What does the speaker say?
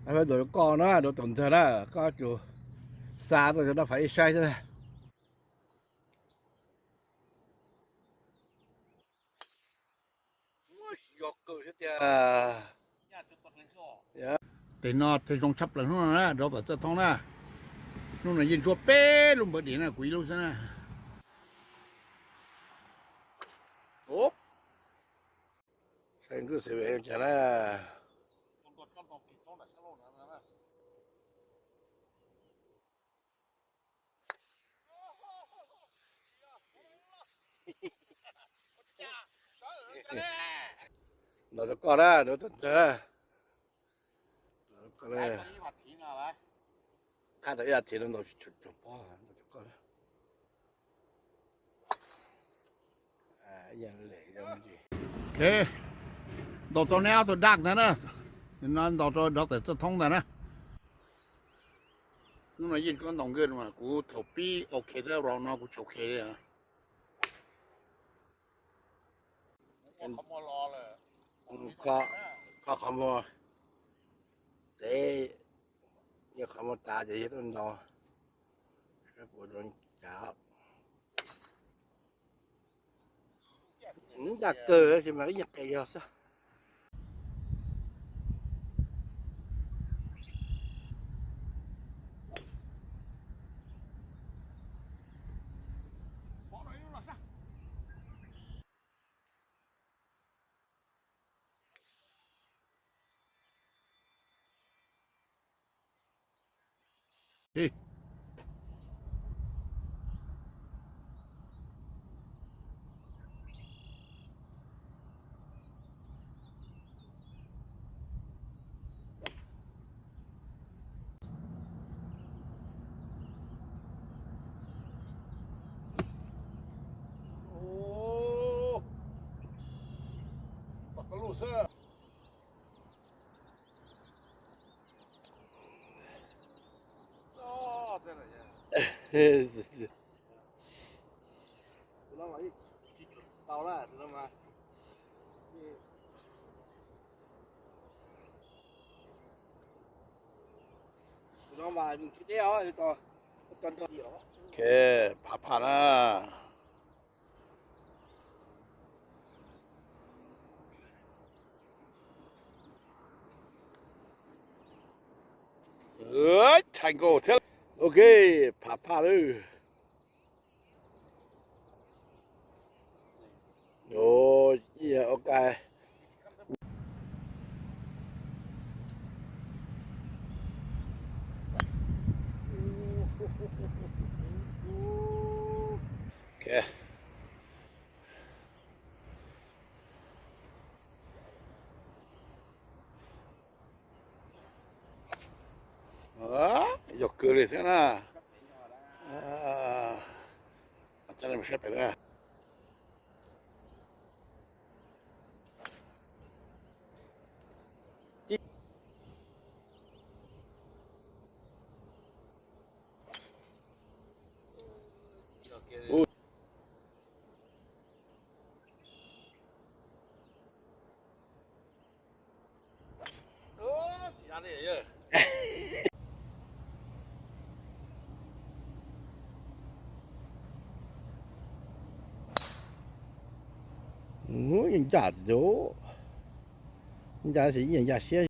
Peb dua koj na, dua tom ntag na, koj tsuas xa tuaj rau dab phav ib saib xwb na. Yog kawg thiab tiag. Tes no tes zoo tshaj plaws hnub no na, rau tom txaj thoob na. Hnub no yeej ntsuab peb lub npawb dim na, kuv ib lub xwb na. Saib nkuj xav cas na. Ntaus rau koj na, ntaus rau koj na. Qab tau ib as thiv no ntaus tsis tshua pob, ntaus rau koj na. Ok, ntaus tau neb ob tug dark ntag na. No ntaus rau dov tawm txaj thoob ntag na. Hnub no yeej koj ntaus nkuj mas kuv thaum pib ok thiab, rau no kuv tsis ok li. Kho qhov muag, tes yog qhov muag tas ces yog tuaj ntaus, saib puas zoo cas. Ncaj kawg tab sis mas ib nyuag qis zog xwb. Ok, phav phaj na. Thaij nkauj thiab. Ok, phav phaj lawm. Ok. Yog kawg li thiab na. Saib pem na. Ncaj, ncaj, ncaj siab.